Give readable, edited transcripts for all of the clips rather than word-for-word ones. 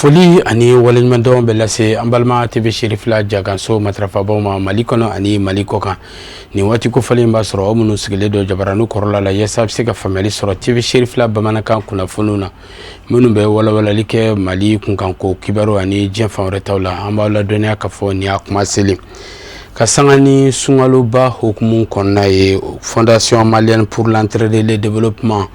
Foli ani waleɲumandɔn bɛ lase an balima TV Cherifla jakanso matarafabaw ma Mali kɔnɔ ani Mali kɔkan. Nin waati kofɔlen b'a sɔrɔ aw minnu sigilen don jabaranin kɔrɔla la yaasa a bɛ se ka faamuyali sɔrɔ TV Cherifla bamanankan kunnafoniw na minnu bɛ walawalali kɛ Mali kunkanko kibaru ani diɲɛ fan wɛrɛ taw la. An b'aw ladɔnniya k'a fɔ nin y'a kuma selen ka sanga ni sunkaloba hukumu kɔnɔna ye. Fondation malienne pour l'entraide et le développement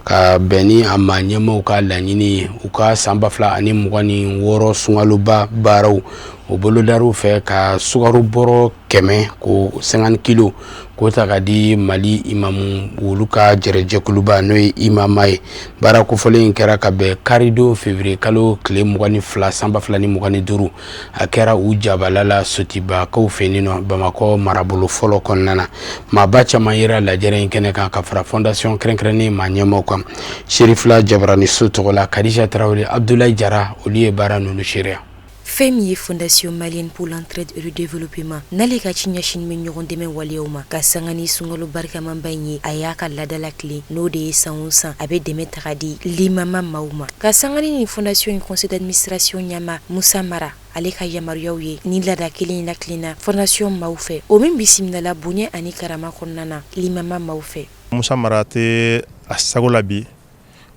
ka bɛn ni a maa ɲɛmaaw ka laɲini ye, u ka san 2026 sunkaloba baaraw o bolodar'u fɛ ka sukaro bɔrɔ 100 ko 50 kilo k'o ta ka di Mali imamu olu ka jɛrɛjɛkuluba, n'o ye IMAMA ye. Baara kofɔlen in kɛra ka bɛn karidon février kalo tile 22 san 2025. A kɛra u jabala la Sotibakaw fɛ yen nɔ, Bamakɔ marabolo fɔlɔ kɔnɔna na. Maaba caman yera lajɛrɛ in kɛnɛ kan ka fara fondation kɛrɛnkɛrɛnnen maa ɲɛmaaw kan. Cherifla jabaraniso tɔgɔ la, Kadija Tarawele, Abdoulaye Jara, olu ye baara ninnu seereya. Fɛn min ye Fondation malienne pour l'entraide et le développement, n'ale ka ci ɲɛsin bɛ ɲɔgɔn dɛmɛ waleyaw ma, ka sanga ni sunkalo barikamanba in ye, a y'a ka laada latilen, n'o de ye san o san a bɛ dɛmɛ taga di limama maaw ma. Ka sanga ni nin fondation in conseil d'administration ɲɛmaa Musa Mara, ale ka yamaruyaw ye, ni laada kelen in latilenna fondation maaw fɛ, o min bisimilala bonya ani karama kɔnɔna na limama maaw fɛ. Musa Mara tɛ a sago la bi.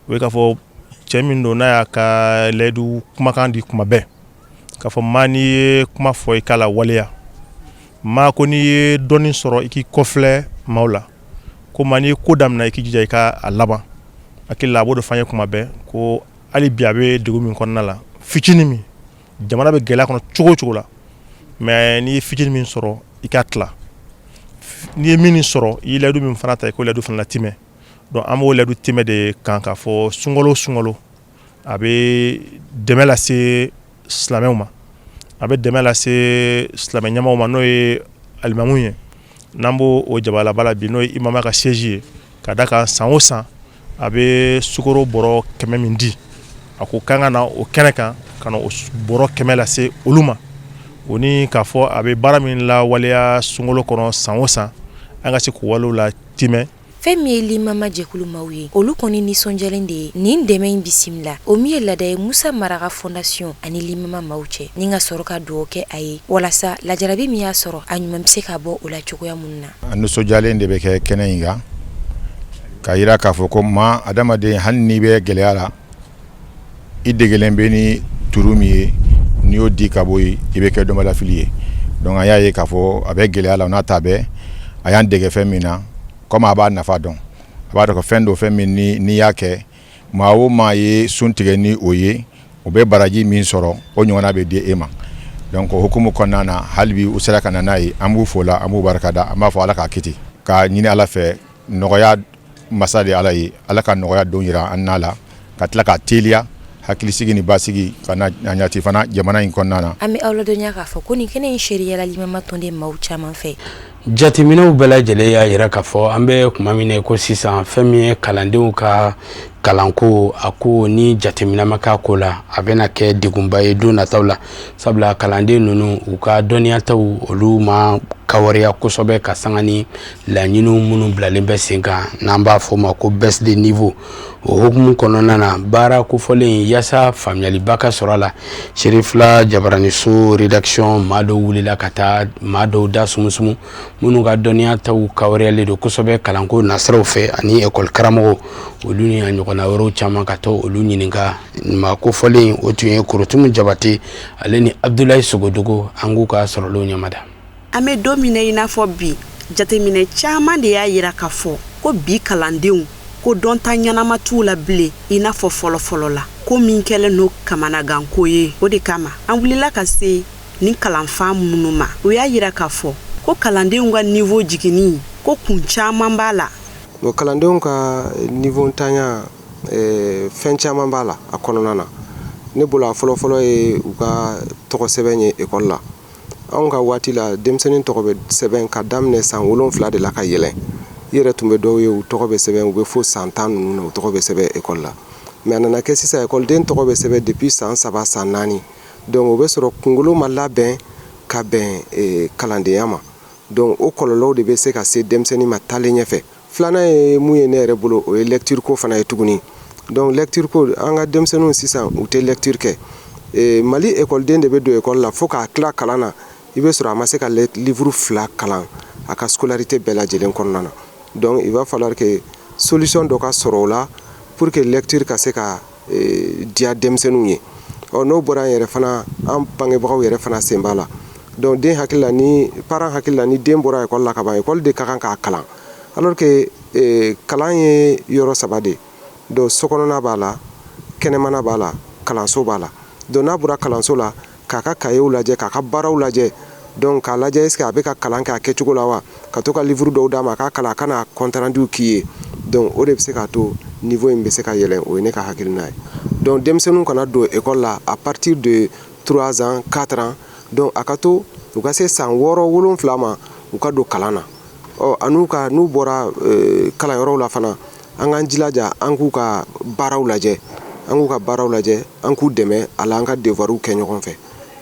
O ye k'a fɔ cɛ min don, n'a y'a ka layidu kumakan di kuma bɛɛ, k'a fɔ maa n'i ye kuma fɔ, i k'a la waleya. Maa ko n'i ye dɔnni sɔrɔ, i k'i kɔfilɛ maaw la. Ko maa n'i ye ko daminɛ, i k'i jija i ka a laban. Hakili la, a b'o de fɔ an ye kuma bɛɛ ko hali bi a bɛ degun min kɔnɔna la, fitinin min, jamana bɛ gɛlɛya kɔnɔ cogo o cogo la, mais n'i ye fitinin min sɔrɔ, i k'a tila. N'i ye min sɔrɔ, i ye layidu min fana ta, i k'o layidu fana latimɛ. Donc an b'o layidu timɛ de kan k'a fɔ sunkalo sunkalo, a bɛ dɛmɛ lase silamɛw ma, a bɛ dɛmɛ lase silamɛ ɲɛmaaw ma, n'o ye alimamu ye, n'an b'o o jabalaba la bi, n'o ye IMAMA ka siège ye. Ka da kan, san o san a bɛ sukaro bɔrɔ 100 min di, a ko k'an ka na o kɛnɛ kan ka na o bɔrɔ 100 lase olu ma. O ni k'a fɔ a bɛ baara min lawaleya sunkalo kɔnɔ san o san, an ka se k'o walew la timɛ. Fɛn min ye limama jɛkulu maaw ye, olu kɔni nisɔndiyalen de ye nin dɛmɛ in bisimila, o min ye laada ye Musa Mara ka fondation ani limama maaw cɛ, ni ka sɔrɔ ka dugawu kɛ a ye walasa lajarabi min y'a sɔrɔ, a ɲuman bɛ se ka bɔ o la cogoya mun na. A nisɔndiyalen de bɛ kɛ kɛnɛ in kan ka jira k'a fɔ ko maa adamaden, hali n'i bɛ gɛlɛya la, i degelen bɛ ni turu min ye, n'i y'o di ka bɔ yen, i bɛ kɛ dɔnbalafili ye. Donc an y'a ye k'a fɔ a bɛ gɛlɛya la, n'a ta bɛɛ, a y'an dege fɛn min na, komi a b'a nafa dɔn, a b'a dɔn ka fɛn dɔ, fɛn min ni n'i y'a kɛ, maa o maa ye sun tigɛ ni o ye, o bɛ baraji min sɔrɔ, o ɲɔgɔnna bɛ di e ma. Donc o hukumu kɔnɔna na, hali bi u sera ka na n'a ye, an b'u fo la, an b'u barikada, an b'a fɔ Ala k'a kiti k'a ɲini Ala fɛ. Nɔgɔya masa de Ala ye, Ala ka nɔgɔya don jira an n'a la, ka tila k'a teliya, hakilisigi ni basigi ka na ɲati fana jamana in kɔnɔna na. An bɛ aw ladɔnniya k'a fɔ ko nin kɛnɛ in seereyala limama tɔnden maaw caman fɛ. Jateminɛw bɛɛ lajɛlen y'a jira k'a fɔ an bɛ kuma min na ko sisan, fɛn min ye kalandenw ka kalanko, a ko ni jateminɛ ma k'a ko la, a bɛna kɛ degunba ye don nataw la, sabula kalanden ninnu, u ka dɔnniyataw, olu ma kawariya kosɛbɛ ka sanga ni laɲiniw minnu bilalen bɛ sen kan, n'an b'a fɔ o ma ko baisse de niveau. O hukumu kɔnɔna na, baara kofɔlen, yaasa faamuyaliba ka sɔrɔ a la, Cherifla jabaraniso rédaction maa dɔw wulila ka taa maa dɔw da sumusumu minnu ka dɔnniya taw kawariyalen don kosɛbɛ kalanko nasiraw fɛ, ani ekɔli karamɔgɔw, olu ni a ɲɔgɔnna wɛrɛw caman, ka taa olu ɲininka. Maa kofɔlen, o tun ye Korotumu Jabate, ale ni Abudulayi Sogodogo. An k'u ka sɔrɔlenw ɲɛmada. An bɛ don min na i n'a fɔ bi, jateminɛ caman de y'a jira k'a fɔ ko bi kalandenw ko dɔnta ɲɛnama t'u la bilen i n'a fɔ fɔlɔfɔlɔ la, ko min kɛlen don kamanaganko ye. O de kama an wulila ka se nin kalanfa minnu ma, u y'a jira k'a fɔ ko kalandenw ka niveau jiginni ko kun caman b'a la. Bon, kalandenw ka niveau ntanya, fɛn caman b'a la a kɔnɔna na. Ne bolo, a fɔlɔfɔlɔ ye u ka tɔgɔ sɛbɛn ye ekɔli la. Anw ka waati la, denmisɛnnin tɔgɔ bɛ sɛbɛn ka daminɛ san 7 de la ka yɛlɛn. I yɛrɛ tun bɛ dɔw ye, u tɔgɔ bɛ sɛbɛn, u bɛ fo san 10 ninnu na, u tɔgɔ bɛ sɛbɛn ekɔli la. Mais a nana kɛ sisan, ekɔliden tɔgɔ bɛ sɛbɛn depuis san 3, san 4. Donc o bɛ sɔrɔ kunkolo ma labɛn ka bɛn kalandenya ma. Donc o kɔlɔlɔw de bɛ se ka se denmisɛnnin ma taalen ɲɛfɛ. Filanan ye mun ye ne yɛrɛ bolo, o ye lecture ko fana ye tuguni. Donc lecture ko, an ka denmisɛnninw sisan, u tɛ lecture kɛ. Mali ekɔliden de bɛ don ekɔli la fo k'a tila kalan na, i bɛ sɔrɔ a ma se ka livre fila kalan a ka scolarité bɛɛ lajɛlen kɔnɔna na. Donc il va falloir que solution dɔ ka sɔrɔ o la pour que lecture ka se ka diya denmisɛnninw ye. Ɔ, n'o bɔra, an yɛrɛ fana, an bangebagaw yɛrɛ fana sen b'a la. Donc den hakili la ni parent hakili la, ni den bɔra ekɔli la ka ban, ekɔli de ka kan k'a kalan, alors que kalan ye yɔrɔ saba de. Donc sokɔnɔna b'a la, kɛnɛmana b'a la, kalanso b'a la. Donc n'a bɔra kalanso la, k'a ka cahiers lajɛ, k'a ka baaraw lajɛ, donc k'a lajɛ est ce que a bɛ ka kalan kɛ a kɛcogo la wa, ka to ka livre dɔw d'a ma a k'a kalan, a kana compte rendu k'i ye. Donc o de bɛ se k'a to niveau in bɛ se ka yɛlɛn. O ye ne ka hakilina ye. Donc denmisɛnninw kana don école la à partir de 3 ans, 4 ans. Donc a ka to u ka se san 6, 7 ma, u ka don kalan na. Ɔ, an'u ka n'u bɔra kalanyɔrɔw la fana, an k'an jilaja an k'u ka baaraw lajɛ, an k'u ka baaraw lajɛ, an k'u dɛmɛ a la, an ka devoirs kɛ ɲɔgɔn fɛ.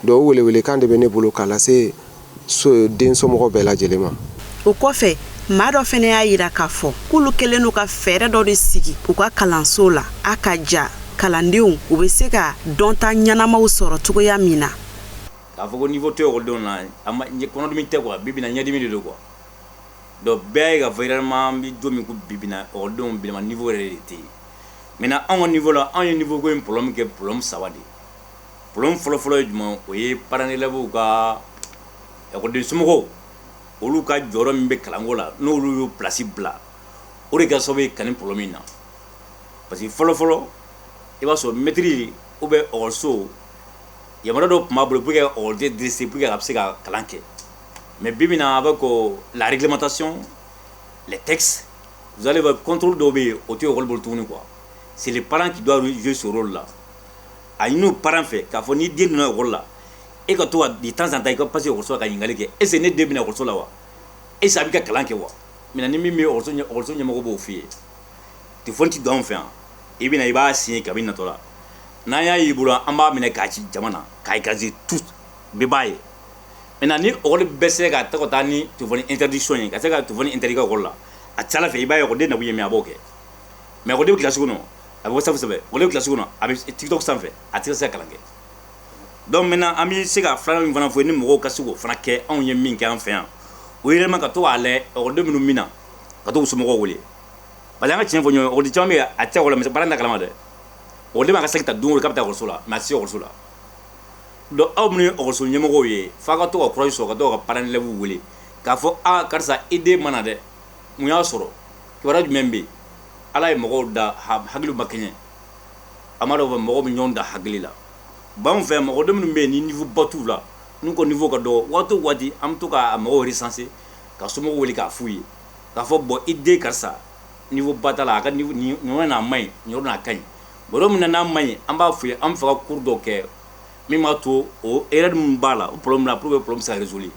Donc o welewelekan de bɛ ne bolo k'a lase den somɔgɔw bɛɛ lajɛlen ma. O kɔfɛ, maa dɔ fana y'a yira k'a fɔ k'olu kɛlen don ka fɛɛrɛ dɔ de sigi u ka kalanso la, a ka ja kalandenw u bɛ se ka dɔnta ɲɛnamaw sɔrɔ cogoya min na. K'a fɔ ko niveau tɛ ekɔlidenw na, a ma kɔnɔdimi tɛ quoi, bi bi in na ɲɛdimi de don quoi. Donc bɛɛ ye k'a fɔ réellement, an bɛ don min ko bi bi in na, ekɔlidenw bilama niveau yɛrɛ de tɛ yen. Maintenant, anw ka niveau la, anw ye niveau ko in problème kɛ problème saba de ye. Problème fɔlɔ-fɔlɔ ye jumɛn? O ye parents d'élèves ka, ekɔliden somɔgɔw, olu ka jɔyɔrɔ min bɛ kalanko la, n'olu y'o place bila, o de kɛra sababu ye ka nin problème in na. Parce que fɔlɔ-fɔlɔ, i b'a sɔrɔ maître ou bien ekɔliso yamaruya dɔ tun b'a bolo pour que ekɔliden dresser, pour que a bɛ se ka kalan kɛ. Mais bi bi in na, avec la réglementation, les textes, vous allez voir, contrôle dɔw bɛ yen, o tɛ ekɔli bolo tuguni quoi. C'est les parents qui doivent jouer ce rôle là. A ɲini o parent fɛ k'a fɔ n'i den donna ekɔli la, e ka to ka de temps en temps i ka passer ekɔliso la ka ɲininkali kɛ: est ce que ne den bɛna ekɔliso la wa? Est ce que a bɛ ka kalan kɛ wa? Maintenant, ni min bɛ ekɔliso ɲɛmɔgɔ b'o f'i ye. Téléphone ti don anw fɛ yan. I bɛna, i b'a signer kabini natɔ la. N'an y'a y'i bolo, an b'a minɛ k'a ci jama na, k'a écraser tout, bɛɛ b'a ye. Maintenant, ni ekɔli bɛɛ sera ka ta ka taa ni téléphone interdiction ye, ka se ka téléphone interdit ka ekɔli la, a ca ala fɛ, i b'a ye ekɔliden nakun ye min ye, a b'o kɛ. Mais ekɔliden bɛ kilasi kɔnɔ, a bɛ WhatsApp sɛbɛn, ekɔliden bɛ kilasi kɔnɔ, a bɛ TikTok sanfɛ, a tɛ se ka kalan kɛ. Donc maintenant, an bɛ se ka filanan min fana fɔ, ni mɔgɔw ka se k'o fana kɛ, anw ye min kɛ an fɛ yan, o ye réellement ka to k'a lajɛ ekɔliden minnu min na, ka to k'u somɔgɔw wele. Parce que an ka tiɲɛ fɔ ɲɔgɔn ye, ekɔliden caman bɛ yen, a tɛ ekɔli la, mais baara in t'a kalama dɛ. Ekɔliden b'a ka sac ta don o don k'a bɛ taa ekɔliso la, mais a tɛ se ekɔliso la. Donc aw minnu ye ekɔliso ɲɛmɔgɔw ye, f'a ka to ka courage sɔrɔ ka to ka parents d'élèves wele k'a fɔ: aa, karisa, i den ma na dɛ, mun y'a sɔrɔ? Kibaruya jumɛn bɛ yen? Ala ye mɔgɔw da, hakiliw ma kɛɲɛ. A ma dɔn, mɔgɔw bɛ ɲɔgɔn da hakili la. B'anw fɛ, mɔgɔden minnu bɛ yen ni niveau ba t'u la, n'u ka niveau ka dɔgɔ, waati o waati an bɛ to ka mɔgɔw recenser, ka somɔgɔw wele k'a f'u ye k'a fɔ: bon, i den karisa, niveau ba t'a la, a ka niveau nin yɔrɔ in a ma ɲi, nin yɔrɔ in a ka ɲi. Bon, yɔrɔ min na n'a ma ɲi, an b'a f'u ye an bɛ fɛ ka cours dɔ kɛ min b'a to o erreur min b'a la, o problème la, pour que problème bɛ se ka résoudre.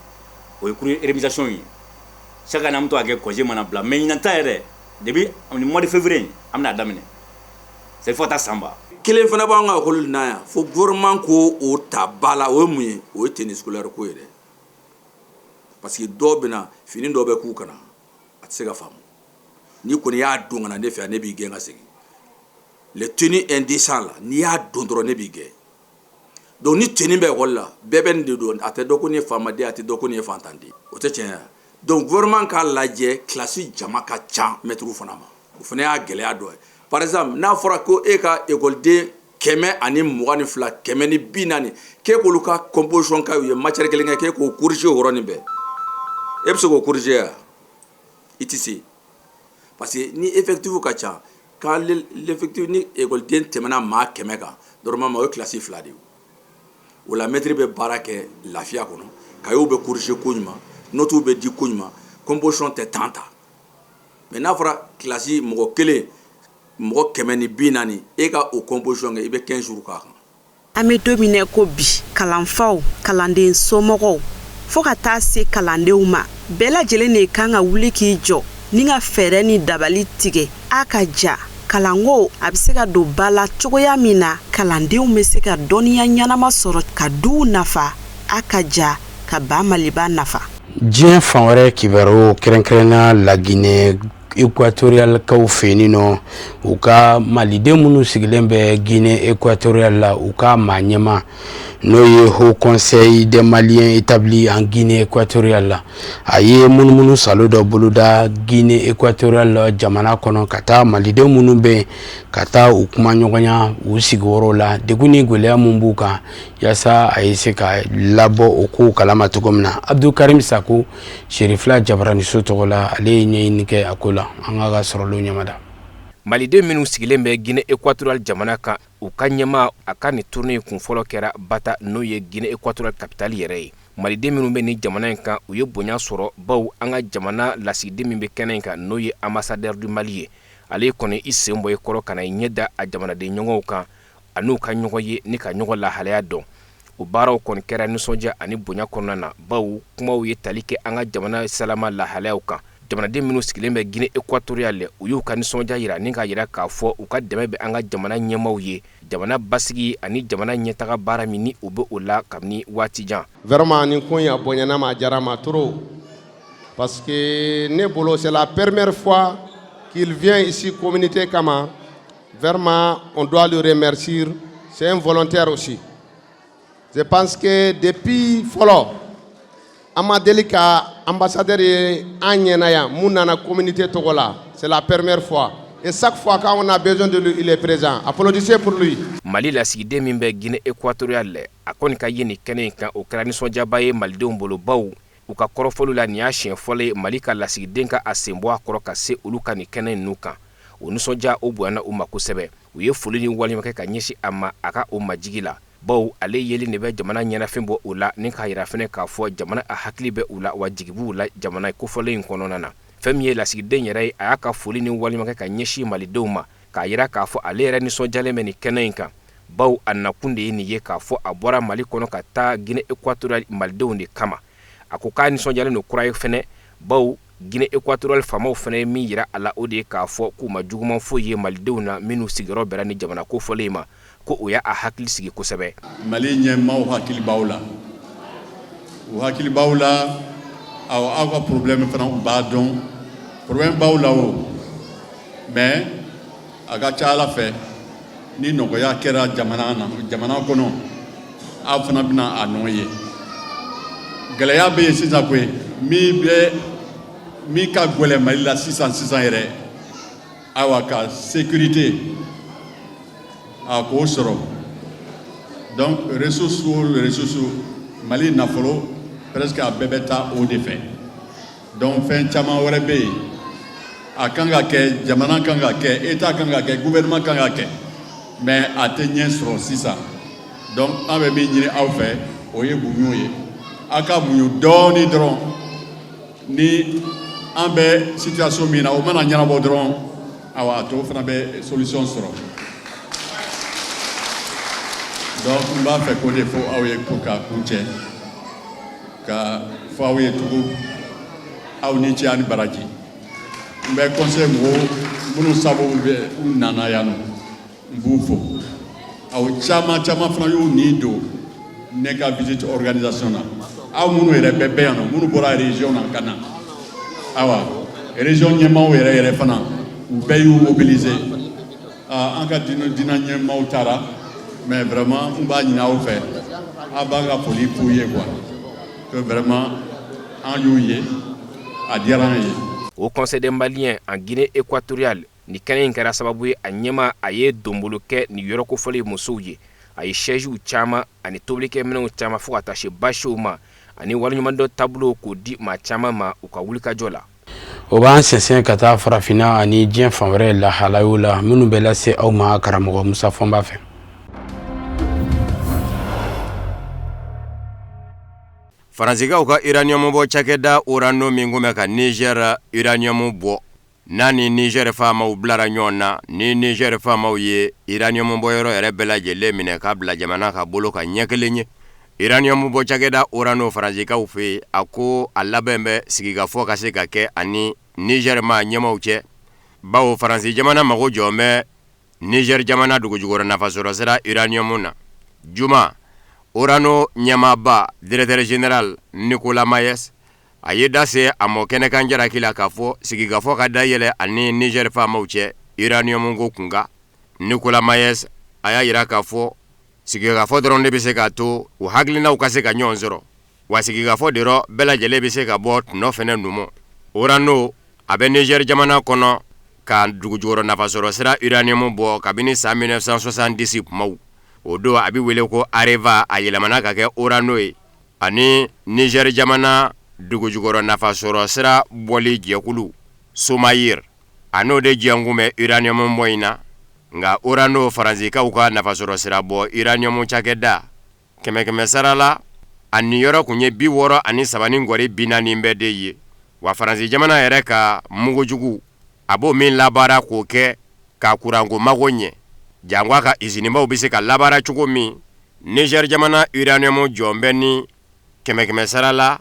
O ye cours remédiation ye. Chaque année, an bɛ to ka kɛ congé mana bila. Mais ɲinan ta yɛrɛ, depuis ni mois de février in, an bɛna daminɛ, c'est fo ka taa san ban. Kelen fana b'an ka ekɔli na yan fo gouvernement ko o ta ba la. O ye mun ye? O ye tenue scolaire ko ye dɛ. Parce que dɔw bɛ na, fini dɔw bɛ k'u kana, a tɛ se ka faamu. N'i kɔni y'a don ka na ne fɛ yan, ne b'i gɛn ka segin. Les tenues indécentes la, n'i y'a don dɔrɔn, ne b'i gɛn. Donc ni tenue bɛ ekɔli la, bɛɛ bɛ nin de don, a tɛ dɔn ko nin ye faamaden, a tɛ dɔn ko nin ye fantanden. O tɛ tiɲɛ ye. Donc gouvernement k'a lajɛ, kilasi jama ka ca mɛtiriw fana ma, o fana y'a gɛlɛya dɔ ye. Par exemple, n'a fɔra ko e ka ekɔliden 122, 140, k'e k'olu ka composition kɛ, u ye matière kelen kɛ, k'e k'o corriger o yɔrɔnin bɛɛ, e bɛ se k'o corriger wa? I tɛ se. Parce que ni effectif ka ca, quand l'effectif, ni ekɔliden tɛmɛna maa 100 kan, normalement o ye kilasi fila de ye. O la, mɛtiri bɛ baara kɛ lafiya kɔnɔ, cahiers bɛ corriger ko ɲuman, notes bɛ di ko ɲuman, composition tɛ temps ta. Mais n'a fɔra kilasi mɔgɔ kelen, mɔgɔ 140, e ka o composition kɛ, i bɛ 15 jours k'a kan. An bɛ don min na ko bi, kalanfaw, kalanden somɔgɔw, fɔɔ ka taa se kalandenw ma, bɛɛ lajɛlen de kan ka wuli k'i jɔ ni ka fɛɛrɛ ni dabali tigɛ, a ka ja kalanko a bɛ se ka don ba la cogoya min na, kalandenw bɛ se ka dɔnniya ɲɛnama sɔrɔ ka duw nafa, a ka ja ka ba Maliba nafa. Diɲɛ fan wɛrɛ kibaru, kɛrɛnkɛrɛnna Laginɛ. Équatoriale kaw fɛ yen nɔ, u ka maliden minnu sigilen bɛ Guinée Équatoriale la, u ka maa ɲɛma n'o ye Haut Conseil des Maliens établis en Guinée Équatoriale la, a ye munumunu salo dɔ boloda Guinée Équatoriale la jamana kɔnɔ, ka taa maliden minnu bɛ yen, ka taa u kuma ɲɔgɔnya u sigiyɔrɔ la, degun ni gɛlɛya mun b'u kan, yaasa a ye se ka labɔ o kow kalama cogo min na. Abdulkarim Sako, Serifila Jabaraniso tɔgɔ la, ale ye ɲɛɲini kɛ a ko la. An ka sɔrɔlenw ɲɛmada. Maliden minnu sigilen bɛ Guinée Équatoriale jamana kan, u ka ɲɛmaa, a ka nin tournée kun fɔlɔ kɛra Bata, n'o ye Guinée Équatoriale capitale yɛrɛ ye. Maliden minnu bɛ nin jamana in kan, u ye bonya sɔrɔ, bawo an ka jamana lasigiden min bɛ kɛnɛ in kan, n'o ye ambassadeur du Mali ye, ale kɔni i sen bɔ i kɔrɔ ka na i ɲɛ da a jamanaden ɲɔgɔnw kan, a n'u ka ɲɔgɔn ye ni ka ɲɔgɔn lahalaya dɔn. O baaraw kɔni kɛra nisɔndiya ani bonya kɔnɔna na, bawo kumaw ye tali kɛ an ka jamana salama lahalayaw kan. Jamanaden minnu sigilen bɛ Guinée Équatoriale, u y'u ka nisɔndiya yira ni k'a yira k'a fɔ u ka dɛmɛ bɛ an ka jamana ɲɛmaaw ye, jamana basigi ani jamana ɲɛtaga baara min ni u bɛ o la kabini waati jan. Vraiment, nin ko in a bonyana ma, a diyara ma trop, parce que ne bolo, c'est la première fois qu'il vient ici communauté kama. Vraiment, on doit le remercier. C'est un volontaire aussi. Je pense que depuis fɔlɔ, an ma deli ka ambassadeur ye an ɲɛna yan mun nana communauté tɔgɔ la. C'est la première fois et chaque fois quand on a besoin de lui, il est présent. Applaudissez pour lui. Mali lasigiden min bɛ Guinée Équatoriale, a kɔni ka ye nin kɛnɛ in kan, o kɛra nisɔndiyaba ye malidenw bolo, bawo u ka kɔrɔfɔliw la, nin y'a siɲɛ fɔlɔ ye Mali ka lasigiden ka a sen bɔ a kɔrɔ ka se olu ka nin kɛnɛ ninnu kan. O nisɔndiya o bonyana u ma kosɛbɛ. U ye foli ni walima kɛ ka ɲɛsin a ma a ka o majigi la, bawo ale yeli de bɛ jamana ɲɛnafin bɔ o la, ni k'a yira fɛnɛ k'a fɔ jamana a hakili bɛ u la, wa jigi b'u la jamana kofɔlen in kɔnɔna na. Fɛn min ye lasigiden yɛrɛ ye, a y'a ka foli ni walima kɛ ka ɲɛsin malidenw ma, k'a yira k'a fɔ ale yɛrɛ nisɔndiyalen bɛ nin kɛnɛ in kan, bawo a nakun de ye nin ye, k'a fɔ a bɔra Mali kɔnɔ ka taa Guinée Équatoriale malidenw de kama. A ko k'a nisɔndiyalen don kura ye fɛnɛ, bawo Guinée Équatoriale faamaw fɛnɛ ye min yira a la, o de ye k'a fɔ k'u ma juguman foyi ye malidenw na minnu sigiyɔrɔ bɛnna ni jamana kofɔlen ma, ko o y'a hakili sigi kosɛbɛ. Mali ɲɛmaaw hakili b'aw la, u hakili b'aw la. Awɔ, aw ka problème fana, u b'a dɔn problème b'aw la o, mais a ka ca Ala fɛ, ni nɔgɔya kɛra jamana na, jamana kɔnɔ, aw fana bɛna a nɔ ye. Gɛlɛya bɛ yen sisan koyi. Min bɛ min ka gɛlɛn Mali la sisan sisan yɛrɛ, ayiwa, ka sécurité a k'o sɔrɔ. Donc ressource o ressource, Mali nafolo presque a bɛɛ bɛ taa o de fɛ. Donc fɛn caman wɛrɛ bɛ yen a kan ka kɛ, jamana kan ka kɛ, état kan ka kɛ, gouvernement kan ka kɛ, mais a tɛ ɲɛ sɔrɔ sisan. Donc an bɛ min ɲini aw fɛ, o ye muɲu ye. Aw ka muɲu dɔɔni dɔrɔn. Ni an bɛ situation min na, o mana ɲɛnabɔ dɔrɔn, awa, a tɔ fana bɛ solution sɔrɔ. Donc n b'a fɛ k'o de fɔ aw ye pour k'a kuncɛ, ka fɔ aw ye tugun, aw ni ce, aw ni baraji. N bɛ conseil mɔgɔw minnu sababu bɛ u nana yan nɔ, n b'u fo. Aw caman caman fana y'u nin don ne ka visite organisation na. Aw minnu yɛrɛ bɛɛ bɛ yan nɔ, minnu bɔra région na ka na, awa, région ɲɛmaaw yɛrɛ yɛrɛ fana, u bɛɛ y'u mobiliser. An ka diinɛ ɲɛmaaw taara, mais vraiment n b'a ɲini aw fɛ, aw b'an ka foli f'u ye quoi, que vraiment an y'u ye, a diyara an ye. Haut Conseil des Maliens en Guinée Équatoriale, ni kɛnɛ in kɛra sababu ye, a ɲɛma a ye donbolo kɛ ni yɔrɔ kofɔlen musow ye. A ye sɛsiw caman ani tobilikɛminɛnw caman, fo ka taa se basiw ma, ani waleɲumandɔn taabolo k'o di maa caman ma u ka wulikajɔ la. O b'an sɛnsɛn ka taa farafinna ani diɲɛ fan wɛrɛ lahalayaw la, minnu bɛ lase aw ma karamɔgɔ Musa Fɔnba fɛ. Faransikaw ka uranium bɔ cakɛda Orano min tun bɛ ka Niger uranium bɔ, n'a ni Niger faamaw bilara ɲɔgɔn na, ni Niger faamaw ye uranium bɔyɔrɔ yɛrɛ bɛɛ lajɛlen minɛ k'a bila jamana ka bolo ka ɲɛ kelen ye. Uranium bɔ cakɛda Orano faransikaw fɛ yen, a ko a labɛn bɛ sigikafɔ ka se ka kɛ ani Niger maa ɲɛmaaw cɛ, bawo Faransi jamana mago jɔ bɛ Niger jamana dugujukɔrɔ nafasɔrɔsira uranium na. Juma, Orano ɲɛmaaba, directeur général Nicolas Mayes, A ye da se a mɔ kɛnɛkan jalaki la k'a fɔ sigikafɔ ka dayɛlɛ a ni Niger faamaw cɛ uranium ko kunkan. Nicolas Maes a y'a jira k'a fɔ sigikafɔ dɔrɔn de bɛ se k'a to u hakilinaw ka se ka ɲɔgɔn sɔrɔ, wa sigikafɔ de rɔ bɛɛ lajɛlen bɛ se ka bɔ tɔnɔ fɛnɛ numu. Orano a bɛ Niger jamana kɔnɔ ka dugujukɔrɔ nafasɔrɔ sira uranium bɔ kabini san 1970 kumaw. O don a bɛ wele ko Areva, a yɛlɛmana ka kɛ Orano ye. Ani Niger jamana dugujukɔrɔ nafasɔrɔ sira bɔli jɛkulu Somaïr, a n'o de jɛnkun bɛ uranium bɔ in na. Nka Orano Faransikaw ka nafasɔrɔ sira bɔ uranium cakɛda kɛmɛ kɛmɛ sara la, a niyɔrɔ tun ye 63 ni gɔri 40 bɛɛ de ye. Wa Faransi jamana yɛrɛ ka mugujugu, a b'o min labaara k'o kɛ ka kuranko mago ɲɛ, janko a ka izinibaw bɛ se ka labaara cogo min. Niger jamana uranium jɔn bɛ ni kɛmɛ kɛmɛ sara la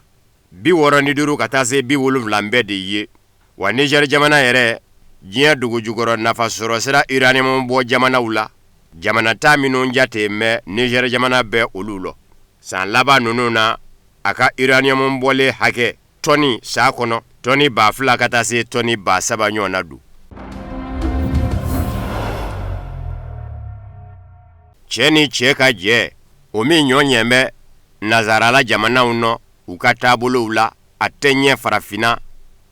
65 ka taa se 70 bɛɛ de ye. Wa Niger jamana yɛrɛ diɲɛ dugujukɔrɔ nafasɔrɔ sira uranium bɔ jamanaw la, jamana 10 minnu jate bɛ Niger jamana bɛ olu lɔ. San laban ninnu na, a ka uranium bɔlen hakɛ tɔni san kɔnɔ, tɔni 2000 ka taa se tɔni 3000 ɲɔgɔn na don. Cɛ ni cɛ ka jɛ, o min ɲɔ ɲɛ bɛ nazarala jamanaw nɔ u ka taabolow la, a tɛ ɲɛ farafinna,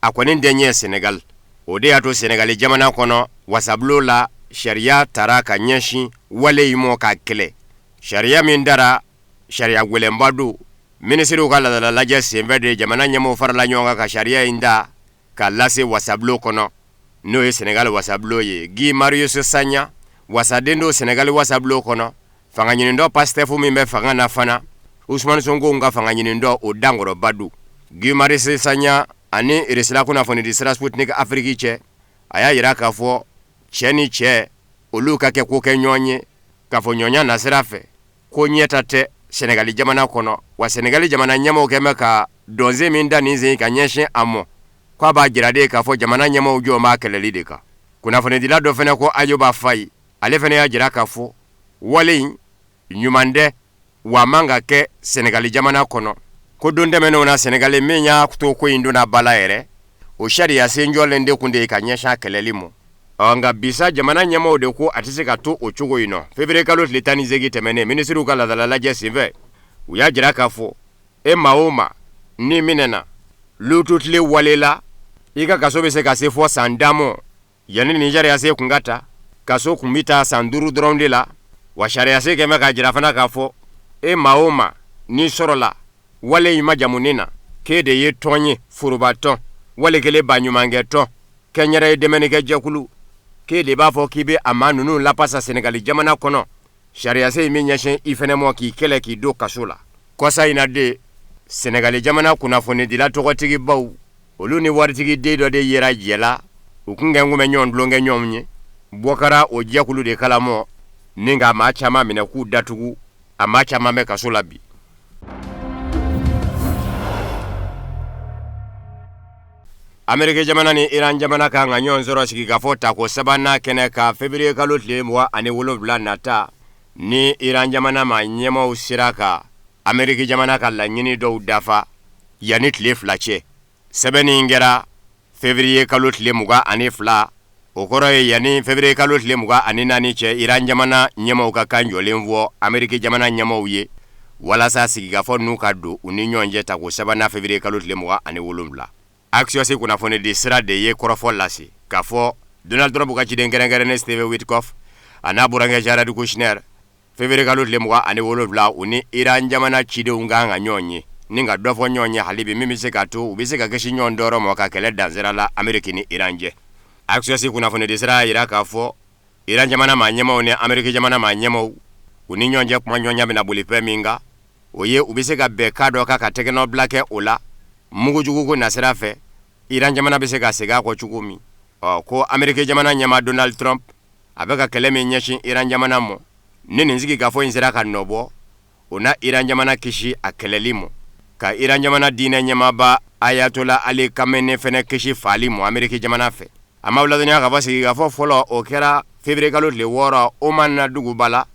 a kɔni tɛ ɲɛ Senegal. O de y'a to Senegali jamana kɔnɔ wasabulon la sariya tara ka ɲɛsin wale in mɔ k'a kɛlɛ. Sariya min dara, sariya gɛlɛnba don. Minisiriw ka laadala lajɛ senfɛ de jamana ɲɛmɔgɔw farala ɲɔgɔn kan ka sariya in ta k'a lase wasabulon kɔnɔ, n'o ye Senegali wasabulon ye. Guy Marius Sagna, wasaden don Senegali wasabulon kɔnɔ, fanga ɲinitɔ Pastef min bɛ fanga na fana, Ousmane Sonko ka fanga ɲinitɔ o dankɔrɔba don. Guy Marius Sagna ani Irisila kunnafonidi sira Sputnik Afrique cɛ, a y'a jira k'a fɔ cɛ ni cɛ olu ka kɛ ko kɛ ɲɔgɔn ye kafoɲɔgɔnya nasira fɛ, ko ɲɛta tɛ Senegali jamana kɔnɔ. Wa Senegali jamana ɲɛmɔgɔw kɛlen bɛ ka dɔnsen min da nin sen ka ɲɛsin a mɔ, k'a b'a jira de k'a fɔ jamana ɲɛmɔgɔw jɔ b'a kɛlɛli de kan. Kunnafonidila dɔ fana ko Ayoba Fayi, ale fana y'a jira k'a fɔ wale in ɲuman tɛ, wa a man ka kɛ Senegali jamana kɔnɔ. Ko don tɛmɛnenw na Senegali min y'a to ko in donna ba la yɛrɛ, o sariya sen jɔlen de tun de ye ka ɲɛsin a kɛlɛli ma. Ɔ nka bi sa jamana ɲɛmɔgɔw de ko a tɛ se ka to o cogo in nɔ. Février kalo tile 18 tɛmɛnen, minisiriw ka laadala lajɛ senfɛ, u y'a jira k'a fɔ e maa o maa n'i minɛna lututile wale la, i ka kaso bɛ se ka se fɔ san 10 mɔ. Yanni nin sariyasen kun ka ta, kaso kun bɛ taa san 5 dɔrɔn de la. Wa sariyasen kɛlen bɛ k'a jira fana k'a fɔ e maa o maa n'i sɔrɔla wale in majamunin na, k'e de ye tɔn ye, forobatɔn, wali kelen baɲumankɛ tɔn, kɛnyɛrɛye dɛmɛnikɛ jɛkulu, k'e de b'a fɔ k'i bɛ a maa ninnu lapasa Senegali jamana kɔnɔ. Sariyasen in bɛ ɲɛsin i fɛnɛ mɔ k'i kɛlɛ k'i don kaso la. Kɔsa in na de, Senegali jamana kunnafonidila tɔgɔtigibaw, olu ni waritigi den dɔ de yera jɛ la, u kun kɛn kun bɛ ɲɔgɔn tulonkɛ ɲɔgɔn ye. Bɔ kɛra o jɛkulu de kalamɔ ni ka maa caman minɛ k'u datugu, a maa caman bɛ kaso la bi. Ameriki jamana ni Iran jamana kan ka ɲɔgɔn sɔrɔ sigikafɔ tako sabanan kɛnɛ kan février kalo tile 27 nata, ni Iran jamana maa ɲɛmaaw sera ka Ameriki jamana ka laɲini dɔw dafa yanni tile 2 cɛ. Sɛbɛnni in kɛra février kalo tile 22, o kɔrɔ ye yanni février kalo tile 24 cɛ, Iran jamana ɲɛmaaw ka kan jɔlen fɔ Ameriki jamana ɲɛmaaw ye walasa sigikafɔ ninnu ka don u ni ɲɔgɔn cɛ tako sabanan février kalo tile 27. Axios kunnafonidi sira de ye kɔrɔfɔ lase k'a fɔ Donald Trump ka ciden kɛrɛnkɛrɛnnen Steve Witkoff a n'a burankɛ Jared Kushner, février kalo tile 27, u ni Iran jamana cidenw kan ka ɲɔgɔn ye ni ka dɔ fɔ ɲɔgɔn ye hali bi min bɛ se k'a to u bɛ se ka kisi ɲɔgɔn tɔɔrɔ ma ka kɛlɛ dan sira la Ameriki ni Iran cɛ. Axios kunnafonidi sira y'a jira k'a fɔ Iran jamana maa ɲɛmaaw ni Ameriki jamana maa ɲɛmaaw, u ni ɲɔgɔn cɛ kumaɲɔgɔnya bɛna boli fɛn min kan, o ye u bɛ se ka bɛn kan dɔ kan ka tɛgɛnɔbila kɛ o la mugujuguko nasira fɛ, Iran jamana bɛ se ka segin a kɔ cogo min. Ɔ ko Ameriki jamana ɲɛmaa Donald Trump a bɛ ka kɛlɛ min ɲɛsin Iran jamana ma, ni nin sigikafɔ in sera ka nɔbɔ, o na Iran jamana kisi a kɛlɛli ma, ka Iran jamana diinɛ ɲɛmaaba Ayatola Ali Khamenei fɛnɛ kisi faali ma Ameriki jamana fɛ. An b'aw ladɔnniya k'a fɔ sigikafɔ fɔlɔ o kɛra février kalo tile 6 Oman na duguba la.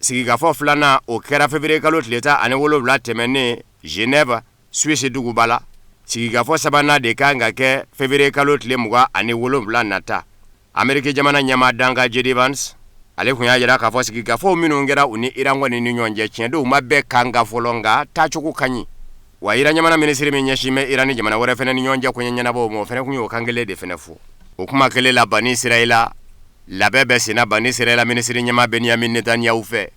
Sigikafɔ filanan o kɛra février kalo tile 17 tɛmɛnen Genève, Suisse duguba la. Sigikafɔ sabanan de kan ka kɛ février kalo tile 27 nata. Ameriki jamana ɲɛmaa dankan JD Vance, ale tun y'a jira k'a fɔ sigikafɔw minnu kɛra u ni Iran kɔni ni ɲɔgɔn cɛ, tiɲɛ don u ma bɛn kan kan fɔlɔ, nka taacogo ka ɲi. Wa Iran jamana minisiri min ɲɛsin bɛ Iran ni jamana wɛrɛ fana ni ɲɔgɔn cɛ koɲɛ ɲɛnabɔw ma, o fana tun y'o kan kelen de fana fɔ. O kuma kelen la, Bani Israila labɛn bɛ senna Bani Israila minisiri ɲɛmaa Benyamin Netanyahu fɛ.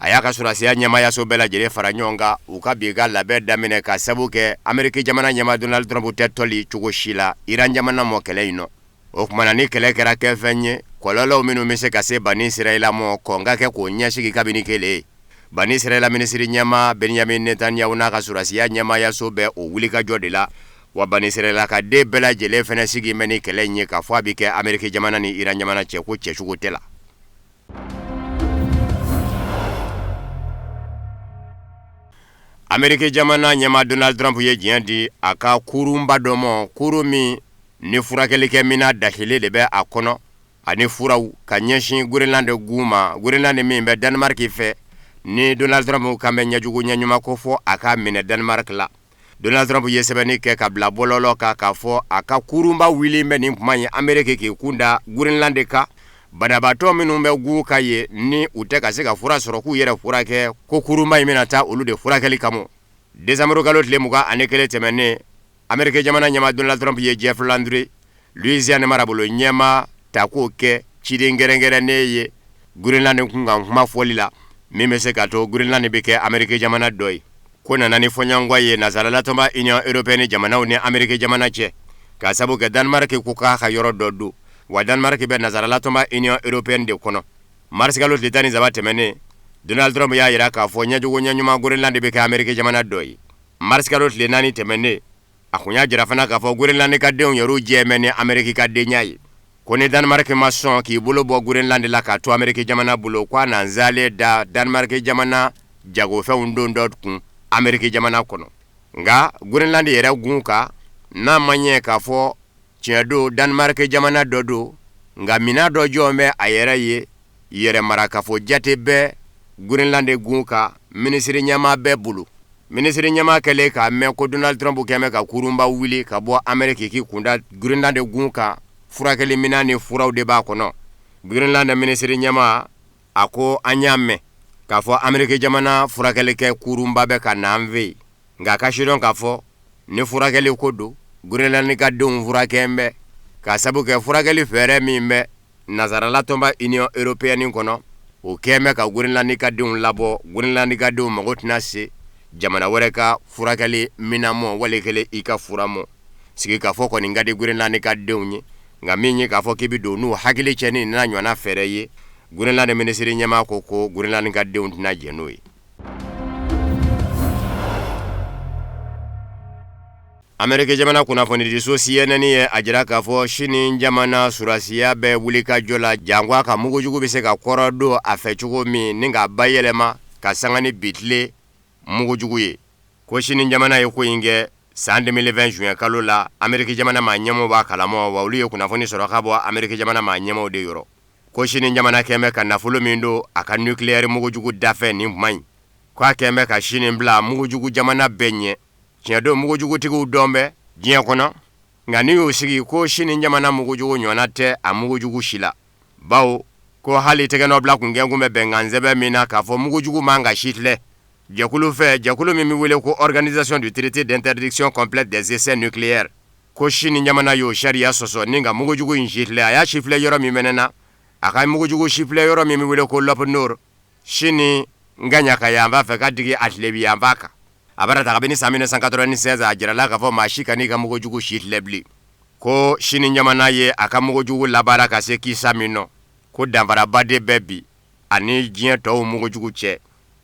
A y'a ka sɔrɔdasiya ɲɛmaayaso bɛɛ lajɛlen fara ɲɔgɔn kan, u ka bi ka labɛn daminɛ ka sabu kɛ Ameriki jamana ɲɛmaa Donald Trump tɛ tɔli cogo si la Iran jamana mɔ kɛlɛ in nɔ. O tuma na ni kɛlɛ kɛra kɛfɛn ye, kɔlɔlɔw minnu bɛ se ka se Bani Israila mɔ, kɔn ka kɛ k'o ɲɛsigi kabini kelen. Bani Israila minisiri ɲɛmaa Benyamin Netanyahu n'a ka sɔrɔdasiya ɲɛmaayaso bɛ o wulikajɔ de la. Wa Bani Israila ka den bɛɛ lajɛlen fana sigi bɛ ni kɛlɛ in ye k'a fɔ a bɛ kɛ Ameriki jamana ni Iran jamana cɛ, ko cɛcogo tɛ la. Ameriki jamana ɲɛmaa Donald Trump ye diɲɛ di a ka kurunba dɔ mɔ, kurun min ni furakɛlikɛminɛn dasilen de bɛ a kɔnɔ ani furaw, ka ɲɛsin Groenland gun ma, Groenland min bɛ Danemark fɛ, ni Donald Trump kan bɛ ɲɛjugu ɲɛɲuman ko fɔ a ka minɛ Danemark la. Donald Trump ye sɛbɛnni kɛ ka bila bɔlɔlɔ kan k'a fɔ a ka kurunba wulilen bɛ nin kuma ye Ameriki k'i kun da Groenland kan, banabaatɔ minnu bɛ gun kan yen ni u tɛ ka se ka fura sɔrɔ k'u yɛrɛ furakɛ, ko kurunba in bɛna taa olu de furakɛli kama. Décembre kalo tile 21 tɛmɛnen, Ameriki jamana ɲɛmaa Donald Trump ye Jeff Landry, Louisiane marabolo ɲɛmaa ta k'o kɛ ciden kɛrɛnkɛrɛnnen ye Groenland kunkan kuma fɔli la, min bɛ se ka to Groenland bɛ kɛ Ameriki jamana dɔ ye. Ko nana ni fɔɲɔgɔnkɔ ye nansaralatɔnba Union européenne jamanaw ni Ameriki jamana cɛ, k'a sabu kɛ Danemark ko k'a ka yɔrɔ dɔ don, wa Danemark bɛ nansaralatɔnba Union européenne de kɔnɔ. Marisikalo tile 13 tɛmɛnen, Donald Trump y'a jira k'a fɔ ɲɛjugu ɲɛɲuman Groenland bɛ kɛ Ameriki jamana dɔ ye. Marisikalo tile 4 tɛmɛnen, a kun y'a jira fana k'a fɔ Groenland ka denw yɛrɛw jɛ bɛ ni Ameriki ka denya ye, ko ni Danemark ma sɔn k'i bolo bɔ Groenland la k'a to Ameriki jamana bolo, k'a na nsalen da Danemark jamana jagofɛnw don dɔ kun Ameriki jamana kɔnɔ. Nka Groenland yɛrɛ gun kan, n'a ma ɲɛ k'a fɔ tiɲɛ don Danemark jamana dɔ don, nka minɛn dɔ jɔlen bɛ a yɛrɛ ye, yɛrɛmarakafo jate bɛ Groenland gun kan minisiri ɲɛmaa bɛɛ bolo. Minisiri ɲɛmaa kɛlen k'a mɛn ko Donald Trump kɛlen bɛ ka kurunba wuli ka bɔ Ameriki k'i kunda Groenland gun kan, furakɛli minɛn ni furaw de b'a kɔnɔ. Groenland minisiri ɲɛmaa a ko an y'a mɛn k'a fɔ Ameriki jamana furakɛlikɛ kurunba bɛ ka na an fɛ yen, nka ka sidɔn k'a fɔ ni furakɛli ko don, Groenland ka denw furakɛ bɛ, k'a sabu kɛ furakɛli fɛɛrɛ min bɛ Nansaralatɔnba Union européenne kɔnɔ, o kɛlen bɛ ka Groenland ka denw labɔ. Groenland ka denw mago tɛna se jamana wɛrɛ ka furakɛli minɛn mɔ wali kelen i ka fura mɔ. Sigikafɔ kɔni ka di Groenland ka denw ye, nka min ye k'a fɔ k'i bɛ don n'u hakili cɛ ni n'a ɲɔgɔnna fɛɛrɛ ye, Groenland minisiri ɲɛmaa ko ko Groenland ka denw tɛna jɛn n'o ye. Ameriki jamana kunnafonidiso CNN ye a jira k'a fɔ Sini jamana sɔrɔdasiya bɛ wulikajɔ la janko a ka mugujugu bɛ se ka kɔrɔ don a fɛ cogo min ni k'a bayɛlɛma ka sanga ni bi tile mugujugu ye. Ko Sini jamana ye ko in kɛ san 2020 juin kalo la, Ameriki jamana maa ɲɛmaaw b'a kalama, wa olu ye kunnafoni sɔrɔ ka bɔ Ameriki jamana maa ɲɛmaaw de yɔrɔ. Ko Sini jamana kɛn bɛ ka nafolo min don a ka nucléaire mugujugu dafɛ nin kuma in, k'a kɛn bɛ ka Sini bila mugujugu jamana bɛɛ ɲɛ. Tiɲɛ don mugujugutigiw dɔn bɛ diɲɛ kɔnɔ, nka n'i y'o sigi ko Sini jamana mugujugu ɲɔgɔnna tɛ a mugujugu si la, bawo ko hali tɛgɛnɔbila kun kɛn kun bɛ bɛnkan sɛbɛn min na k'a fɔ mugujugu man ka si filɛ jɛkulu fɛ, jɛkulu min bɛ wele ko Organisation du traité d'interdiction complète des essais nucléaires, ko Sini jamana y'o sariya sɔsɔ ni ka mugujugu in si filɛ. A y'a si filɛ yɔrɔ min fɛnɛ na, a ka mugujugu si filɛ yɔrɔ min bɛ wele ko Lop Nor, Sini kaɲaka yanfan fɛ ka digi a tilebi yanfan kan. A bara ta kabini san 1996, a jirala k'a fɔ maa si kan'i ka mugujugu si filɛ bilen. Ko Sini jamana ye a ka mugujugu labaara ka se kisa min nɔ, ko danfaraba de bɛ bi ani diɲɛ tɔw mugujugu cɛ,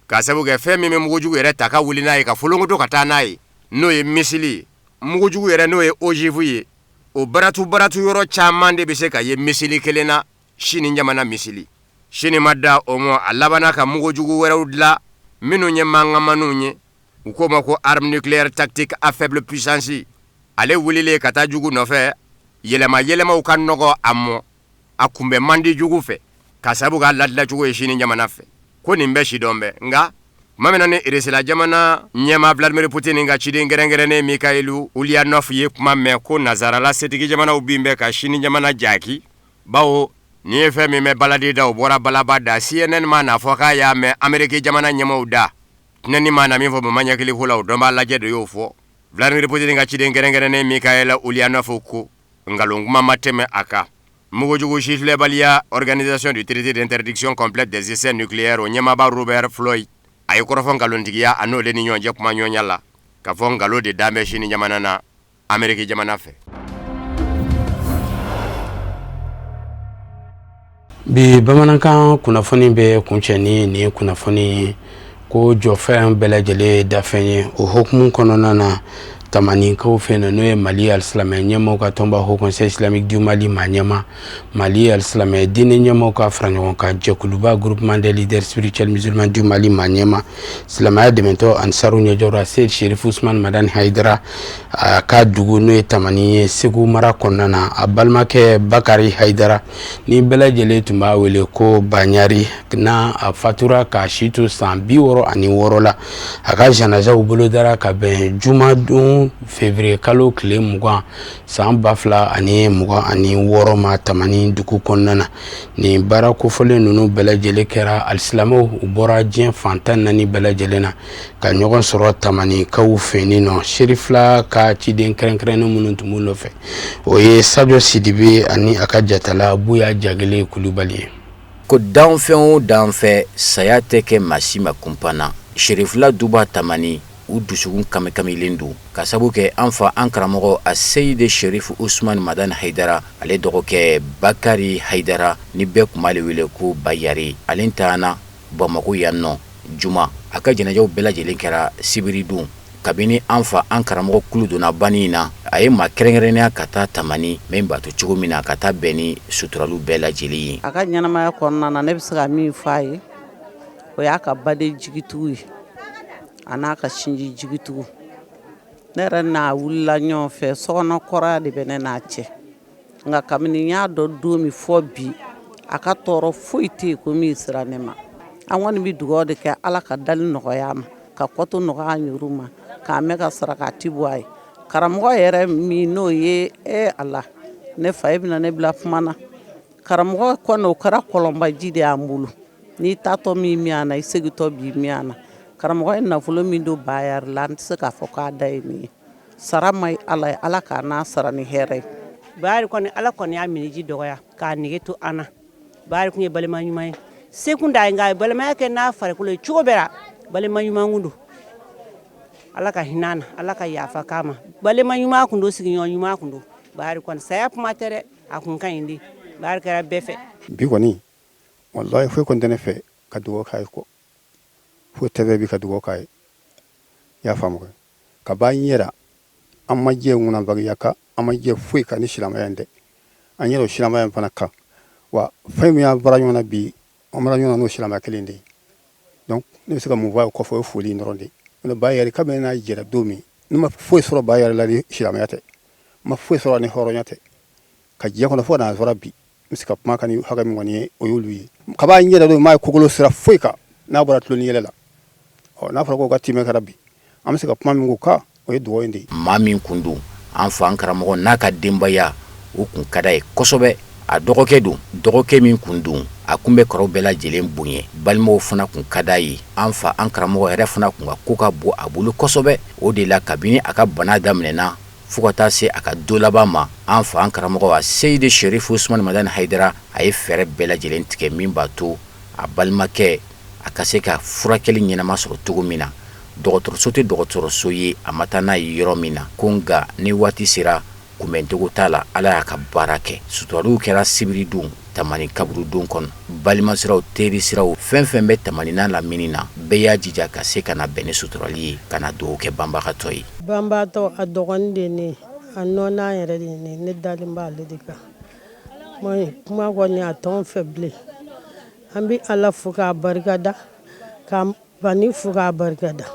k'a sabu kɛ fɛn min bɛ mugujugu yɛrɛ ta ka wuli n'a ye ka folonkoto ka taa n'a ye, n'o ye missile ye, mugujugu yɛrɛ n'o ye ogive ye, o baratu baratu yɔrɔ caman de bɛ se ka ye missile kelen na. Sini jamana missile, Sini ma da o ma, a labanna ka mugujugu wɛrɛw dilan minnu ye mankanmaniw ye, u k'o ma ko arme nucléaire tactique à faible puissance. Ale wulilen ka taa jugu nɔfɛ, yɛlɛma yɛlɛmaw ka nɔgɔ a mɔ, a kunbɛn man di jugu fɛ, ka sabu k'a ladilacogo ye Sini jamana fɛ. Ko nin bɛɛ sidɔn bɛ, nka Tuma min na ni Irisila jamana ɲɛmaa Vladimir Putin ka ciden kɛrɛnkɛrɛnnen Mikhail Ulyanov ye kuma mɛn ko nazarala setigi jamanaw bin bɛ ka Sini jamana jaki, bawo n'i ye fɛn min mɛn baladen da, o bɔra balaba da. CNN ma n'a fɔ k'a y'a mɛn Ameriki jamana ɲɛmaaw da. Tɛnɛni maa na min fɔ bama ɲɛkili ko la, o dɔnbaa lajɛ de y'o fɔ. Vladimir Putin ka ciden kɛrɛnkɛrɛnnen Mikhail Ulyanov ko nkalon kuma ma tɛmɛ a kan. Mugujugu sifilɛbaliya Organisation du traité d'interdiction complète des essais nucléaires o ɲɛmaaba Robert Floyd a ye kɔrɔfɔ nkalontigiya a n'o de ni ɲɔgɔn cɛ kuma ɲɔgɔnya la k'a fɔ nkalon de dan bɛ Sini jamana na Ameriki jamana fɛ. Bi bamanankan kunnafoni bɛ kuncɛ ni nin kunnafoni ko jɔfɛn bɛɛ lajɛlen ye dafɛn ye. O hukumu kɔnɔna na, Tamanikaw fɛ yen, n'o ye Mali alisilamɛ ɲɛmaaw ka tɔnba Haut Conseil islamique du Mali maa ɲɛmaa, Mali alisilamɛ diinɛ ɲɛmaaw ka fara ɲɔgɔn kan jɛkuluba Groupement des leaders spirituels musulmans du Mali maa ɲɛmaa, silamɛya dɛmɛtɔ Ansaru ɲɛjɔra Seyid Sherif Usman Madani Hayidara, a ka dugu n'o ye Tamani ye Segu mara kɔnɔna na, a balimakɛ Bakari Hayidara ni bɛɛ lajɛlen tun b'a wele ko Baɲari, n'a a fatura k'a si to san 66 la. A ka janajaw bolodara ka bɛn jumadon février kalo tile 20 san 2026 ma Tamani dugu kɔnɔna na. Nin baara kofɔlen ninnu bɛɛ lajɛlen kɛra, alisilamɛw u bɔra diɲɛ fan 14 bɛɛ lajɛlen na ka ɲɔgɔn sɔrɔ Tamanikaw fɛ yen nɔ. Serifila ka ciden kɛrɛnkɛrɛnnen minnu tun b'u nɔfɛ, o ye Sajo Sidibe ani a ka jatala Buya Jagele Kulubali ye. Ko danfɛn o danfɛn, saya tɛ kɛ maa si ma kunpan na. Serifila duba Tamani, u dusukun kamikamilen don ka sabu kɛ an fa an karamɔgɔ a Seyidi Sherif Usman Madani Hayidara, ale dɔgɔkɛ Bakari Hayidara ni bɛɛ tun b'ale wele ko Bayari, ale taana Bamakɔ yan nɔ juma. A ka janajaw bɛɛ lajɛlen kɛra sibiridon. Kabini an fa an karamɔgɔ kulu donna banni in na, a ye maa kɛrɛnkɛrɛnnenya ka taa Tamani min b'a to cogo min na ka taa bɛn ni suturaliw bɛɛ lajɛlen ye. A ka ɲɛnamaya kɔnɔna na, ne bɛ se ka min fɔ a ye, o y'a ka baden jigitugu ye, a n'a ka sinji jigitugu. Ne yɛrɛ n'a wulila ɲɔgɔn fɛ, sokɔnɔ kɔrɔya de bɛ ne n'a cɛ. Nka kabini n y'a dɔn don min fɔ bi, a ka tɔɔrɔ foyi tɛ yen ko min sera ne ma. An kɔni bɛ dugawu de kɛ, Ala ka dali nɔgɔya a ma, ka kɔto nɔgɔya an yɛrɛw ma, k'a mɛn ka sarakati bɔ a ye. Karamɔgɔ yɛrɛ min n'o ye, e Ala, ne fa, e bɛna ne bila kuma na. Karamɔgɔ kɔni, o kɛra kɔlɔnbaji de y'an bolo. N'i taatɔ min min a na, i segintɔ b'i min a na. Karamɔgɔ ye nafolo min don Bayari la, an tɛ se k'a fɔ k'a da ye nin ye. Sara ma ye Ala ye, Ala k'a n'a sara ni hɛrɛ ye. Bayari kɔni, Ala kɔni y'a miniji dɔgɔya k'a nege to an na. Bayari tun ye balima ɲuman ye, se kun t'a ye, nka a ye balimaya kɛ n'a farikolo ye cogo bɛɛ la. Balima ɲuman kun don, Ala ka hinɛ a na, Ala ka yafa k'a ma. Balima ɲuman kun don, sigiɲɔgɔn ɲuman kun don. Bayari kɔni, saya kuma tɛ dɛ, a kun ka ɲi de. Bayari kɛra bɛɛ fɛ. Bi kɔni, walahi, foyi kɔni tɛ ne fɛ ka dugawu k'a ye kɔ, foyi tɛ fɛ bi ka dugawu k'a ye. I y'a faamu? Ka ban yɛrɛ, an ma jɛ ŋunabagiya kan, an ma jɛ foyi kan ni silamɛya in tɛ. An yɛrɛ o silamɛya in fana kan wa, fɛn min y'an fara ɲɔgɔn na bi, an fara ɲɔgɔn na n'o silamɛya kelen de ye. Donc ne bɛ se ka mun fɔ a kɔfɛ? O ye foli in dɔrɔn de ye. Ba yɛrɛ, kabini n'a jɛra don min, ne ma foyi sɔrɔ ba yɛrɛ la ni silamɛya tɛ, n ma foyi sɔrɔ ni hɔrɔnya tɛ ka diɲɛ kɔnɔ fo n'a sɔrɔ bi. N bɛ se ka kuma kan ni hakɛ min kɔni ye, o y'olu ye. Kaba n yɛrɛ don m'a ye kokolo sira foyi kan n'a bɔra tulon ni yɛlɛ la. Ɔ, n'a fɔra ko ka timɛ kɛra bi, an bɛ se ka kuma min k'o kan, o ye dugawu in de ye. Maa min kun don, an fa an karamɔgɔ n'a ka denbaya, o kun ka d'a ye kosɛbɛ. A dɔgɔkɛ don, dɔgɔkɛ min kun don, a kun bɛ kɔrɔw bɛɛ lajɛlen bonya, balimaw fana kun ka d'a ye. An fa an karamɔgɔ yɛrɛ fana kun ka ko ka bon a bolo kosɛbɛ. O de la, kabini a ka bana daminɛna fo ka taa se a ka don laban ma, an fa an karamɔgɔ a Seyidi Sherif Usman Madani Hayidara, a ye fɛɛrɛ bɛɛ lajɛlen tigɛ min b'a to a balimakɛ a ka se ka furakɛli ɲɛnama sɔrɔ cogo min na. Dɔgɔtɔrɔso tɛ dɔgɔtɔrɔso ye a ma taa n'a ye yɔrɔ min na ko, nka ni waati sera, kunbɛncogo t'a la. Ala y'a ka baara kɛ. Suturaliw kɛra sibiridon Tamani kaburudon kɔnɔ. Balimasiraw, terisiraw, fɛn fɛn bɛ Tamani n'a lamini na, bɛɛ y'a jija ka se ka na bɛn ni suturali ye, ka na dugawu kɛ banbagatɔ ye. Banbaatɔ, a dɔgɔnin de ne, a nɔnan yɛrɛ de ne, ne dalen b'ale de kan. Kuma kɔni a t'anw fɛ bilen. An bɛ Ala fo k'a barikada, ka Bani fo k'a barikada.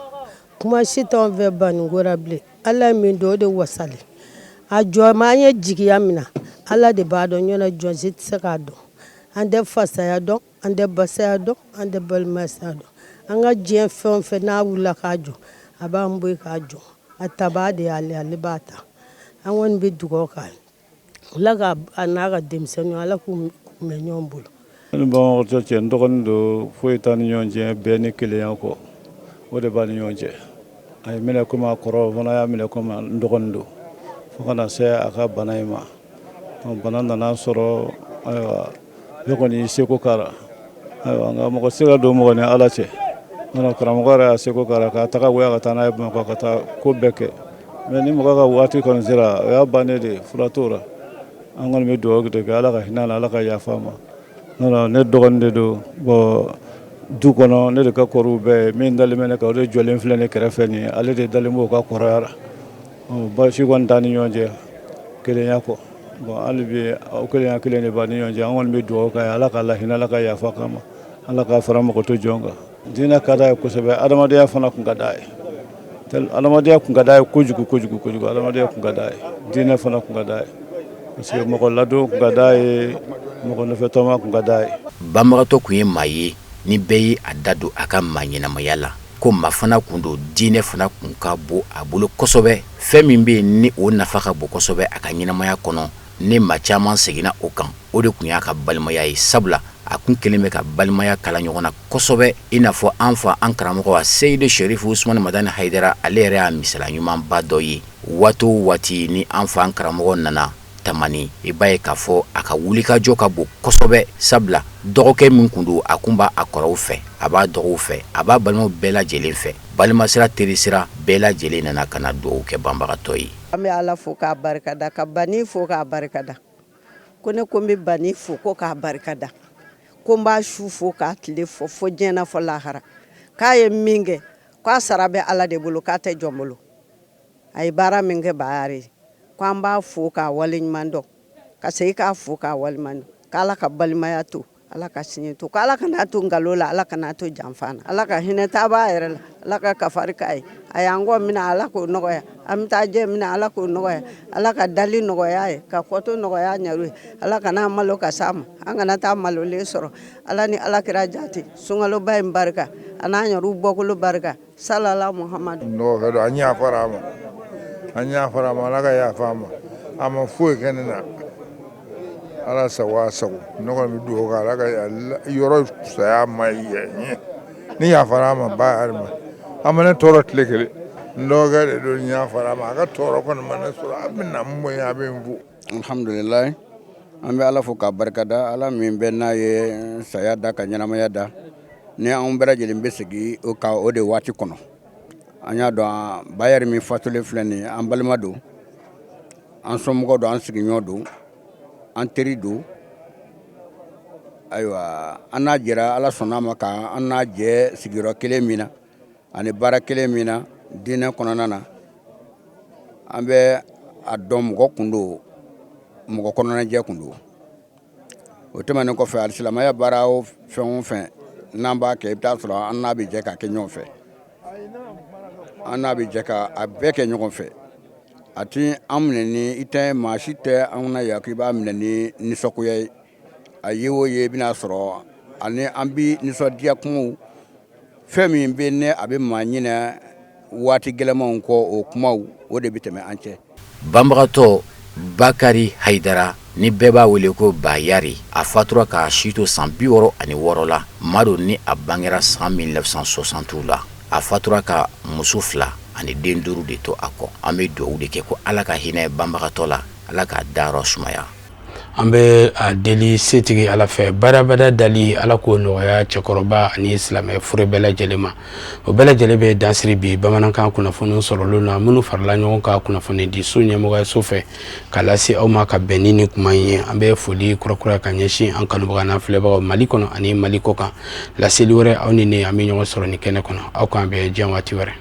Kuma si t'anw fɛ Bani ko ra bilen. Ala ye min don, o de wasalen. A jɔ ma, an ye jigiya min na, Ala de b'a dɔn. Ɲɔnɔ jɔn si tɛ se k'a dɔn. An tɛ fasaya dɔn, an tɛ basaya dɔn, an tɛ balimasaya dɔn. An ka diɲɛ fɛn o fɛn n'a wulila k'a jɔ, a b'an bɔ k'a jɔ. A tabaa de y'ale, ale b'a ta. An kɔni bɛ dugawu k'a ye, Ala ka a n'a ka denmisɛnninw, Ala k'u mɛn ɲɔgɔn bolo. Ne ni banbagatɔ cɛ, n dɔgɔnin don, foyi t'an ni ɲɔgɔn cɛ bɛn ni kelenya kɔ, o de b'an ni ɲɔgɔn cɛ. A ye minɛ komi a kɔrɔ, o fana y'a minɛ komi n dɔgɔnin don, fo ka na se a ka bana in ma. Bana nana sɔrɔ, ayiwa, ne kɔni y'i seko k'a la. Ayiwa, nka mɔgɔ se ka don mɔgɔ ni Ala cɛ. Karamɔgɔ yɛrɛ y'a seko k'a la, k'a taga goya ka taa n'a ye Bamakɔ, ka taa ko bɛɛ kɛ. Mais ni mɔgɔ ka waati kɔni sera, o y'a bannen de ye, fura t'o la. An kɔni bɛ dugawu de kɛ, Ala ka hinɛ a la, Ala ka yafa a ma. Ne dɔgɔnin de don. Bon, du kɔnɔ, ne de ka kɔrɔ u bɛɛ ye. Min dalen bɛ ne kan, o de jɔlen filɛ ne kɛrɛfɛ nin ye. Ale de dalen b'o ka kɔrɔya la. Baasi kɔni t'an ni ɲɔgɔn cɛ kelenya kɔ. Bon, hali bi o kelenya kelen de b'an ni ɲɔgɔn cɛ. An kɔni bɛ dugawu k'a ye, Ala k'a lahinɛ, Ala ka yafa k'a ma, Ala k'a fara mɔgɔ to jɔn kan. Diinɛ ka d'a ye kosɛbɛ, adamadenya fana tun ka d'a ye. Adamadenya tun ka d'a ye kojugu kojugu kojugu. Adamadenya tun ka d'a ye, diinɛ fana tun ka d'a ye, parce que mɔgɔ ladon tun ka d'a ye, mɔgɔ nɔfɛ tɔma tun ka d'a ye. Banbagatɔ tun ye maa ye ni bɛɛ ye a da don a ka maa ɲɛnamaya la, ko maa fana tun don, diinɛ fana tun ka bon a bolo kosɛbɛ. Fɛn min bɛ yen ni o nafa ka bon kosɛbɛ a ka ɲɛnamaya kɔnɔ, ni maa caman seginna o kan, o de tun y'a ka balimaya ye, sabula a kun kelen bɛ ka balimaya kala ɲɔgɔn na kosɛbɛ, i n'a fɔ an fa, an karamɔgɔ Seyidu Serifu Usumani Madani Hayidara. Ale yɛrɛ y'a misala ɲumanba dɔ ye. Waati o waati ni an fa, an karamɔgɔ nana Tamani, i b'a ye k'a fɔ a ka wulikajɔ ka bon kosɛbɛ, sabula dɔgɔkɛ min kun don, a kun b'a a kɔrɔw fɛ, a b'a dɔgɔw fɛ, a b'a balimaw bɛɛ lajɛlen fɛ. Balimasira, terisira bɛɛ lajɛlen nana ka na dugawu kɛ banbagatɔ ye. An bɛ Ala fo k'a barikada, ka Bani fo k'a barikada. Ko ne ko n bɛ Bani fo ko k'a barikada, ko n b'a su fo k'a tile fo, fo diɲɛ na fo lahara, k'a ye min kɛ, k'a sara bɛ Ala de bolo, k'a tɛ jɔn bolo. A ye baara min kɛ Bayari ye, ko an b'a fo k'a waleɲuman dɔn, ka segin k'a fo k'a waleɲuman dɔn, k'Ala ka balimaya to, Ala ka sini to, k'Ala kan'a to nkalon la, Ala kan'a to janfa na, Ala ka hinɛ taabaa yɛrɛ la, Ala ka kafari k'a ye. A y'an kɔ minɛ, Ala k'o nɔgɔya, an bɛ taa jɛ minɛ, Ala k'o nɔgɔya, Ala ka dali nɔgɔya ye, ka kɔto nɔgɔya ɲɛru ye, Ala kana malo ka s'a ma, an kana taa malolen sɔrɔ. Ala ni Ala kira jate, sunkaloba in barika, a n'an yɛrɛw bɔkolo barika. Salala Muhamadu. N dɔgɔkɛ don, an yafara a ma, an yafara a ma, Ala ka yafa a ma. A ma foyi kɛ ne na, Ala sago a sago. Ne kɔni bɛ dugawu kɛ, Ala ka yɔrɔ fisaya a ma yen ye. Ni yafara a ma, ba ma a ma ne tɔɔrɔ tile kelen. N dɔgɔkɛ de don, n yafara a ma, a ka tɔɔrɔ kɔni ma ne sɔrɔ. A bɛ na n bonya, a bɛ n fo. Alhamdulilayi, an bɛ Ala fo k'a barikada, Ala min bɛ n'a ye saya da ka ɲɛnamaya da, ni anw bɛɛ lajɛlen bɛ sigi o ka o de waati kɔnɔ. An y'a dɔn Bayɛri min fatulen filɛ nin ye, an balima don, an somɔgɔ don, an sigiɲɔgɔn don, an teri don. Ayiwa, an n'a jɛra, Ala sɔnna a ma ka an n'a jɛ sigiyɔrɔ kelen min na ani baara kelen min na diinɛ kɔnɔna na. An bɛ a dɔn mɔgɔ kun don, mɔgɔ kɔnɔnajɛ kun don. O tɛmɛnen kɔfɛ, alisilamaya baara o fɛn o fɛn n'an b'a kɛ, i bɛ taa sɔrɔ an n'a bɛ jɛ k'a kɛ ɲɔgɔn fɛ, an n'a bɛ jɛ ka a bɛɛ kɛ ɲɔgɔn fɛ. A tɛ an minɛ ni i tɛ maa si tɛ an na yan k'i b'a minɛ ni nisɔngoya ye. A ye o ye, i bɛna sɔrɔ ani an bɛ nisɔndiya kumaw, fɛn min bɛ ne a bɛ maa ɲinɛ waati gɛlɛnmanw kɔ, o kumaw o de bɛ tɛmɛ an cɛ. Banbagatɔ Bakari Hayidara, ni bɛɛ b'a wele ko Bayari, a fatura k'a si to san 66 la. Maa don ni a bangera san 1960 la. A fatura ka muso fila ani den duuru de to a kɔ. An bɛ dugawu de kɛ ko Ala ka hinɛ banbagatɔ la, Ala k'a dayɔrɔ sumaya. An bɛ a deli setigi Ala fɛ, badabada dali Ala k'o nɔgɔya cɛkɔrɔba ani silamɛ fure bɛɛ lajɛlen ma. O bɛɛ lajɛlen bɛ dansiri bi bamanankan kunnafoni sɔrɔlenw na, minnu farala ɲɔgɔn kan kunnafoni di so ɲɛmɔgɔyaso fɛ ka lase aw ma ka bɛn ni nin kuma in ye. An bɛ foli kurakura ka ɲɛsin an kanubaga n'an filɛbagaw Mali kɔnɔ ani Mali kɔ kan. Laseli wɛrɛ, aw ni ne, an bɛ ɲɔgɔn sɔrɔ nin kɛnɛ kɔnɔ. Aw k'an bɛn diɲɛ waati wɛrɛ.